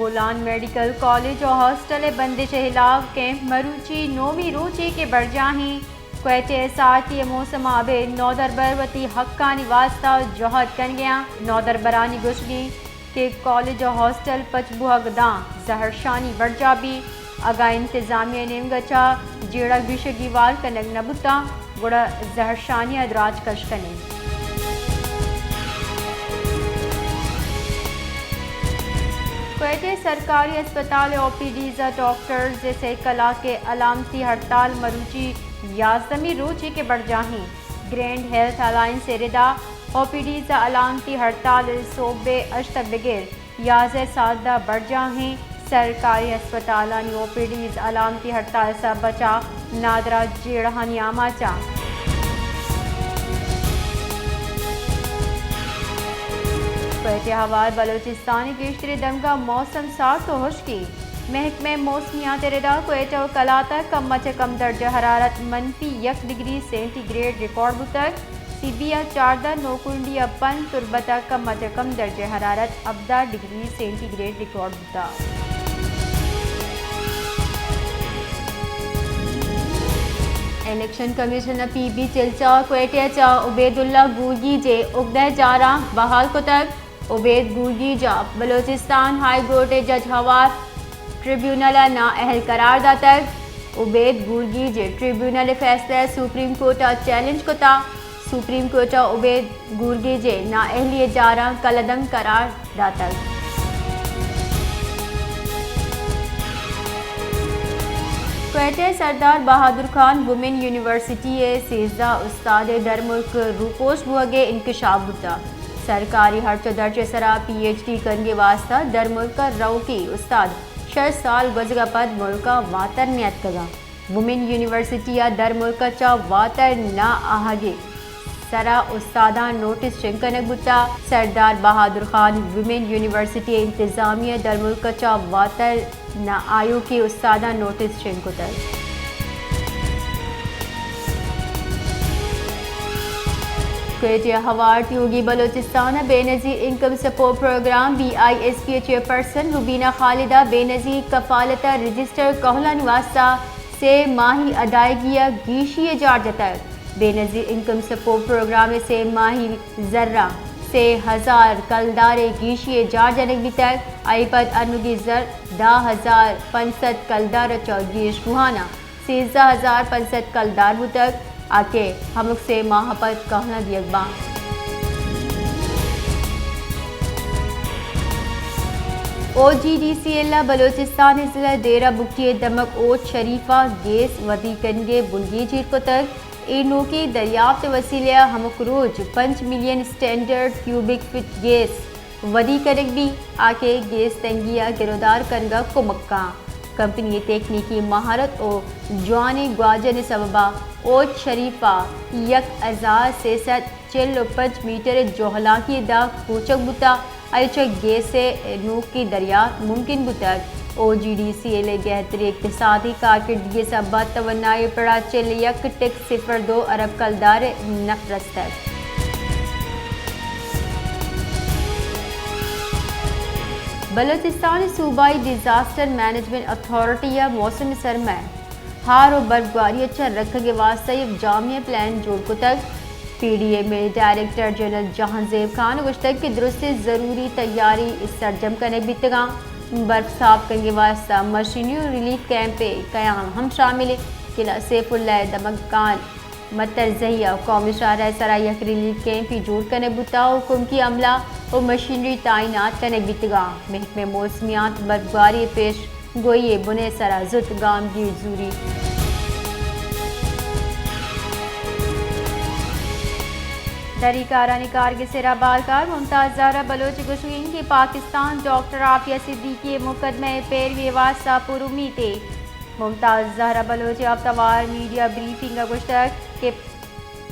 Bolan medical college ءُ ہاسٹل ءِ بندش ءِ ہلاو کیمپ مروچی نومی روچے کہ برجاہیں۔ کوئٹہ ءِ سارتی ءِ موسم ءَ ابید نودربر وتی حقانی واستہ جہد کنگ ءَ آں۔ نودربرانی گوشگیں کہ کالج ءُ ہاسٹل پچ بوہگ داں زہرشانی برجاہ بی، اگاں انتظامیہ ءِ نیمگ ءَ چہ جیڑگ بیشگ گیوار کنگ نہ بوتاں، گڑا زہرشانی ءَ دراج کش کنیں۔ کوئٹہ ءِ سرکاری ہسپتال ءِ او پی ڈیز ءَ ڈاکٹرز ءِ سئے کلاک ءِ علامتی ہڑتال مروچی یازدہمی روچے کہ برجاہیں۔ گرینڈ ہیلتھ الائنس ءِ ردا او پی ڈیز ءِ علامتی ہڑتال سہب ءِ ہشت ءَ بگر یازدہ ساعت ءَ برجاہیں۔ سرکاری ہسپتالانی او پی ڈیز علامتی ہڑتال ءِ سبب ءَ چہ نادراہ جیڑہانی آماچ آں۔ کوئٹہ ءَ ہوار بلوچستان ءِ گیشتریں دمگاں موسم سارت ءُ ہشکیں۔ محکمہ موسمیات ءِ ردا کوئٹہ ءُ کلات ءَ کم ءَ چہ کم درجہ حرارت منفی یک ڈگری سینٹی گریڈ ریکارڈ بوتگ۔ سبی ءَ چاردہ، نوکنڈی ءَ پنچ، تربت ءَ کم ءَ چہ کم درجہ حرارت ہبدہ ڈگری سینٹی گریڈ ریکارڈ بوتگ۔ الیکشن کمیشن ءَ پی بی چلچا کوئٹہ ءَ چہ عبید اللہ گورگیج ءِ اگدہ جاراں بحال کتگ۔ عبید گورگیج ءَ بلوچستان ہائی کورٹ ءِ جج ہوار ٹریبیونل ءَ نااہل قرار داتگ۔ عبید گورگیج ءِ ٹریبیونل ءِ فیصلہ ءَ سپریم کورٹ ءَ چیلنج کتگ۔ سپریم کورٹ ءَ عبید گورگیج ءِ نااہلی ءِ جاراں کلعدم قرار داتگ۔ کوئٹہ ءِ سردار بہادر خان وومن یونیورسٹی ءِ سیزدہ استاد ءِ درملک روپوش بوگ ءِ انکشاف بوتگ۔ سرکاری ہرچ ءُ درچ ءِ سرا پی ایچ ڈی کنگ ءِ واستہ درملک ءَ روکی استاد شش سال گوزگ ءَ پد ملک ءَ واتر نیاتکگ اَنت۔ وومن یونیورسٹی ءَ درملک ءَ چہ واتر نہ آہگ ءِ سرا استاداں نوٹس شنگ کنگ بوتگ۔ سردار بہادر خان وومن یونیورسٹی ءِ انتظامیہ ءَ درملک ءَ چہ واتر نہ آیوکیں استاداں نوٹس شنگ کتگ۔ کوئٹہ ءَ ہوار تیوگی بلوچستان ءِ Benazir income support programme, B I S P, ءِ چیئرپرسن روبینہ خالد ءَ بے نظیر کفالت ءِ رجسٹر کہولانی واستہ سے ماہی ادائیگی ءِ گیشی ءِ جار جتگ۔ بے نظیر انکم سپورٹ پروگرام ءِ سے ماہی زراں سے ہزار کلدار ءِ گیشی ءِ جار جنگ بیتگ، آئی پد انوگی زر دہ ہزار پنچ سد کلدار ءَ چہ گیش بوہان ءَ سیزدہ ہزار پنچ سد کلدار بوتگ، آ کہ ہمک سے ماہ ءَ پد کہولاں دیگ باں۔ او جی ڈی سی ایل ءَ بلوچستان ءِ ضلع ڈیرہ بگٹی ءِ دمگ اوچ شریف ءَ گیس ودی کنگ ءِ بنگیج ایر کتگ۔ اے نوکیں دریافت ءِ وسیلہ ءَ ہمک روچ پنچ million standard cubic feet gas ودی کنگ بیت، آ کہ گیس تنگی ءَ گرودار کنگ ءَ کمک کنت۔ کمپنی ءِ تکنیکی مہارت ءُ جوانیں گواجن ءِ سبب ءَ اوچ شریف ءَ یک ہزار سے سد چل ءُ پنچ میٹر ءِ جہلانکی ءِ داں کوچگ بوتگ، آئی ءَ چہ گیس ءِ نوکیں دریافت ممکن بوتگ۔ او جی ڈی سی ایل ءِ گہتریں اقتصادی کارکردگی ءِ سبب ءَ توانائی ءِ پڑ ءَ چل یک ٹک صفر دو ارب کلدار ءِ نف رستگ۔ بلوچستان ءِ صوبائی ڈیزاسٹر مینجمنٹ اتھارٹی ءَ موسم سرما ءِ ہار ءُ برفباری ءَ چہ رکھگ ءِ واستہ یک جامع پلان جوڑ کتگ۔ پی ڈی ایم ءِ ڈائریکٹر جنرل جہانزیب خان ءَ گوشتگ کہ درستیں ضروری تیاری سرجم کنگ بیتگ اَنت۔ برف صاف کنگ ءِ واستہ مشینری ءُ ریلیف کیمپ ءِ قیام ہم شامل اِنت۔ قلعہ سیف اللہ ءِ دمگاں مترزہی ءَ قومی شاہراہ ءِ سرا یک ریلیف کیمپے جوڑ کنگ بوتگ ءُ کمکی عملہ ءُ مشینری تعینات کنگ بیتگ اَنت۔ محکمہ موسمیات برفباری ءِ پیش گوئی ءِ بن ءِ سرا زوت گامگیج زوریت۔ دری کارانی کارگس ءِ راہبالکار ممتاز زہرا بلوچ ءِ گوشگ اِنت کہ پاکستان ڈاکٹر عافیہ صدیقی ءِ مقدمہ ءِ پیروی ءِ واستہ پر امیت اِنت۔ ممتاز زہرا بلوچ ءَ ہفتہ وار میڈیا بریفنگ ءَ گوشتگ کہ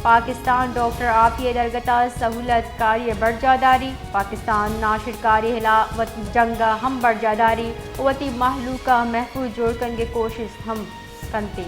پاکستان ڈاکٹر عافیہ ءِ درگت ءَ سہولت کاری ءَ برجاہ داریت، پاکستان ناشرکاری ءِ ہلاپ وتی جنگ ءَ ہم برجاہ داریت ءُ وتی مہلوک ءَ محفوظ جوڑ کنگ ءِ کوشست ہم کنت۔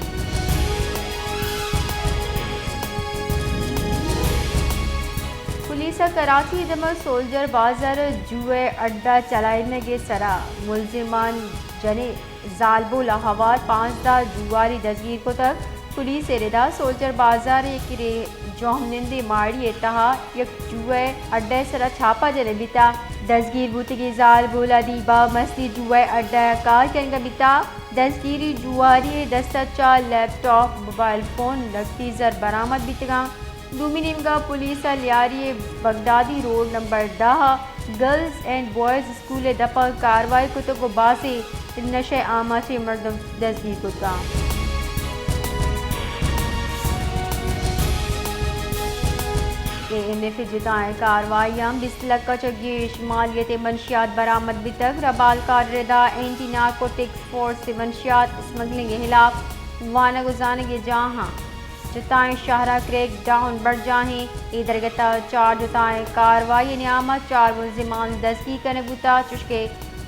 پولیس کراچی ءِ دمگ سولجر بازار ءَ جوئے اڈہ چلائینگ ءِ سرا ملزمان جنیں زالبول ءَ ہوار پانزدہ جواری دزگیر کتگ۔ پولیس ءِ ردا سولجر بازار ءِ یک رے جوہمنندیں ماڑی ءِ تہا یک جوئے اڈہ ءِ سرا چھاپہ جنگ بیتگ۔ دزگیر بوتگیں زالبول ءَ دیبا مستی جوئے اڈہ ءَ کار کنگ بیتگ۔ دزگیری جواری ءِ دست ءَ چہ لیپ ٹاپ، موبائل فون، لگتی زر برآمد بیتگاں۔ دومی نیمگا پولیس ءَ لیاری ءِ بغدادی روڈ نمبر دہ ءَ گرلز اینڈ بوائز اسکول ءِ دپ ءَ کاروائی کتگ ءُ بازیں نشہ ءِ آماچیں مردم دزگیر کتگاں۔ اے این ایف ءِ جتائیں کاروائی ءَ بیست لکھ ءَ چہ گیش مالیت ءِ منشیات برآمد بیتگ۔ ربالکار ردا اینٹی نارکوٹکس فورس ءِ منشیات اسمگلنگ ءِ ہلاپ وانگ ءُ زانگ ءِ جاہاں جتائیں شہراں کریک ڈاؤن برجاہیں۔ اے درگت ءَ چار جتائیں کاروائی ءِ نیام ءَ چار ملزمان دزگیر کنگ بوتگ، چوشکہ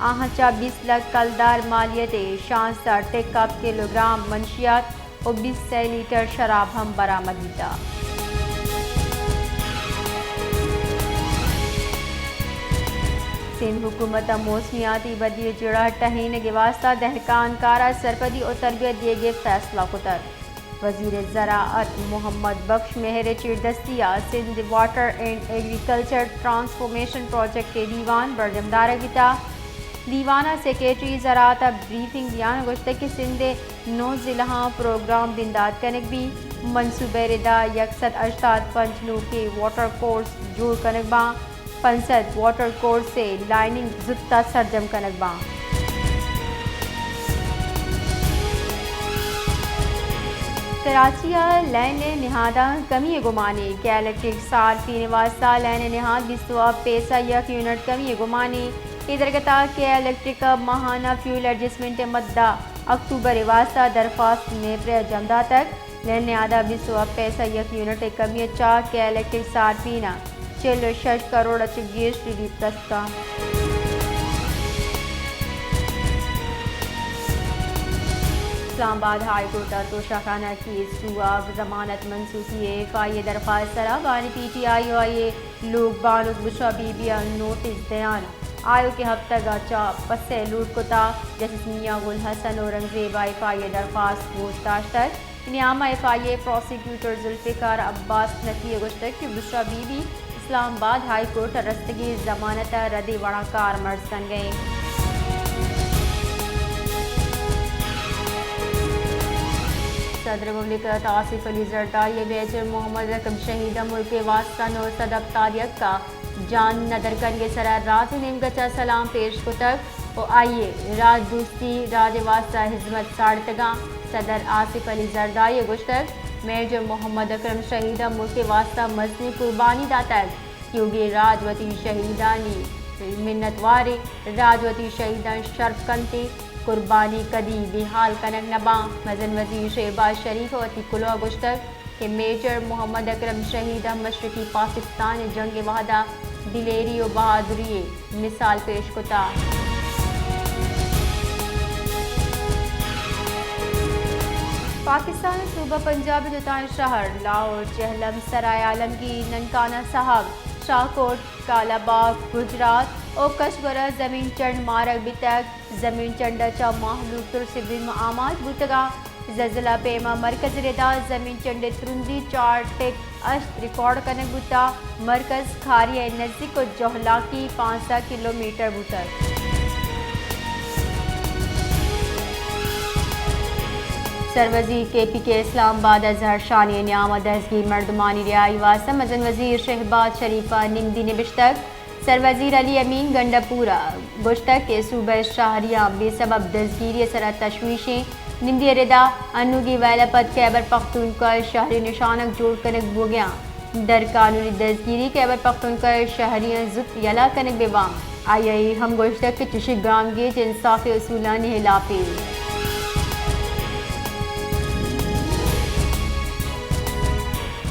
آہاں چہ بیست لکھ کلدار مالیت ءِ شانزدہ ٹک اپ کلوگرام منشیات ءُ بیست سئے لیٹر شراب ہم برآمد بیتگ۔ سندھ حکومت ءَ موسمیاتی بدلی ءِ جیڑہ ٹہینگ ءِ واستہ دہکان کار ءَ سرپدی ءُ تربیت دیگ ءِ فیصلہ کتگ۔ وزیر زراعت محمد بخش مہر ءِ چیردستی ءَ Sindh water and agriculture transformation project ءِ دیوان برجم دارگ بیتگ۔ دیوان ءَ سیکرٹری زراعت ءَ بریفنگ دیان ءَ گوشتگ کہ سندھ ءِ نو ضلعاں پروگرام بندات کنگ بیت۔ منصوبہ ءِ ردا یک سد ہشتاد پنچ نوکیں واٹر کورس جوڑ کنگ باں۔ پنچ سد واٹر کورس ءِ لائننگ زوت ءَ سرجم کنگ باں۔ کراچی ءَ لین ءِ نہاداں کمی ءِ گمانے، کے الیکٹرک صارفین ءِ واستہ لین ءِ نہاد بیست ءُ ہپت پیسہ یک یونٹ کمی ءِ گمانے۔ اے درگت ءَ کے الیکٹرک ءَ ماہانہ فیول ایڈجسٹمنٹ ءِ مد ءَ اکتوبر ءِ واستہ درخواست نیپرے ءَ جم داتگ۔ لین نہاد ءَ بیست ءُ ہپت پیسہ یک یونٹ ءِ کمی ءَ چہ کے الیکٹرک صارفین ءَ چل ءُ شش کروڑ ءَ چہ گیش ریلیف رستگ۔ اسلام آباد ہائی کورٹ ءَ توشہ خانہ کیس ٹو ءِ ضمانت منسوخی ءِ ایف آئی اے درخواست ءِ سرا بانی پی ٹی آئی ءُ آئی ءِ لوگ بانک بشرا بی بی ءَ نوٹس دیان آیوکیں ہفتگ ءَ چہ پسہ لوٹ کتگ۔ جسٹس میاں گل حسن اورنگزیب ءَ ایف آئی اے درخواست گوش داشتگ۔ نیام ءَ ایف آئی اے پراسیکیوٹر ذوالفقار عباس نقوی ءَ گوشتگ کہ بشرا بی بی اسلام آباد ہائی کورٹ ءَ رستگیں ضمانت ءَ ردیں وڑاں کارمرز کنگ ءَ انت۔ صدر مملکت آصف علی زرداری ءَ میجر محمد اکرم شہید ءِ ملک ءِ واستہ نو سد ہپتاد یک ءَ جان ندر کنگ ءِ سرا راج ءِ نیمگ ءَ چہ سلام پیش کتگ ءُ آئی ءَ راج دوستی، راج ءِ واستہ ہزمت ساڑتگاں۔ صدر آصف علی زرداری ءَ گوشتگ، میجر محمد اکرم شہید ءَ ملک ءِ واستہ مزنیں قربانی داتگ۔ ایوکیں راج وتی شہیدانی منت واریں، راج وتی شہیداں شرپ کنت، قربانی کدی بے حال کنگ نہ باں۔ مزن وزیر شہباز شریف ءَ وتی کلوہ ءَ گوشتگ، کہ میجر محمد اکرم شہید ءَ مشرقی پاکستان ءِ جنگ ءِ وہد ءَ دلیری ءُ بہادری ءِ مثال پیش کتگ۔ پاکستان ءِ صوبہ پنجاب ءِ جتائیں شہر لاہور، جہلم، سرائے عالمگیر، ننکانہ صاحب، شاہکوٹ، کالاباغ، گجرات ءُ کشغر ءَ زمین چنڈ مارگ بیتگ۔ زمین چنڈ ءَ چہ مہلوک ترس ءِ بیم ءَ آماچ بوتگ اَنت۔ زلزلہ ءِ پیم ءَ مرکز ءِ ردا زمین چنڈ ءِ ترندی چار ٹک ہشت ریکارڈ کنگ بوتگ۔ مرکز کھاری ءِ نزیک ءُ جہلاکی پانزدہ کلومیٹر بوتگ۔ سروزیر کے پی کے اسلام آباد ءَ زہرشانی ءِ نیام ءَ دزگیر مردمانی رہائی ءِ واستہ مزن وزیر شہباز شریف ءَ نمدی نبشتگ۔ سروزیر علی امین گنڈا پور ءَ گوشتگ کہ صوبہ ءِ شہریاں بے سبب دزگیری ءِ سرا تشویش ایں۔ نمدی ءِ ردا انوگیں ویل ءَ پد خیبر پختونخوا ءِ شہری نشانگ جوڑ کنگ بوگ ءَ اَنت۔ در قانونی دزگیری خیبر پختونخوا ءِ شہریاں زوت یلہ کنگ بہ باں۔ آئی ءَ اے ہم گوشتگ کہ چشیں گامگیج انصافی اصولانی ہلاپ ایں۔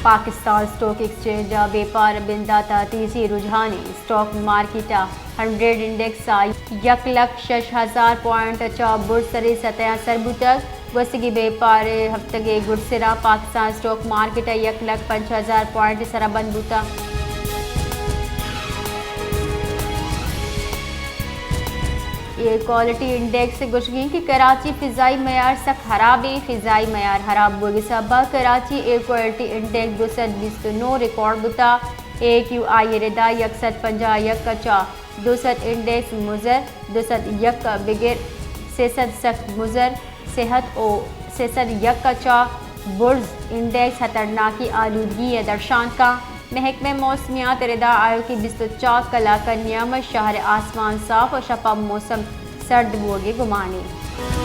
پاکستان اسٹاک ایکسچینج ءَ بیپار ءِ بندات ءَ تیزی رجحانے۔ اسٹاک مارکیٹ ءَ ہنڈریڈ انڈیکس ءَ یک لکھ شش ہزار پوائنٹ ءَ چہ برز تریں سطح ءَ سر بوتگ۔ گوستگیں بیپار ءِ ہفتگ ءِ گڈسرا پاکستان اسٹاک مارکیٹ ءَ یک لکھ پنچ ہزار پوائنٹ ءِ سرا بند بوتگ۔ ایئر کوالٹی انڈیکس ء گوشگ انت کہ کراچی فضائی معیار سک ہراب انت، فضائی معیار ہراب بوگ ء سبب ء کراچی ایئر کوالٹی انڈیکس دو سد بیست و نو ریکارڈ بوتگ، اے کیو آئی ء ردا یک سد پنجاہ یک ء چہ دو سد انڈیکس مضر، دو سد یک ء بگر، سے سد سک مضر، صحت او سے سد یک ء چہ برز انڈیکس خطرناکیں آلودگی ء درشان کنت۔ محکمہ موسمیات ء ردا آیوکیں بیست و چار کلاک ء نیام ء شہر ء آسمان صاف ء شپ ء موسم سرد بوگ ء گمان انت۔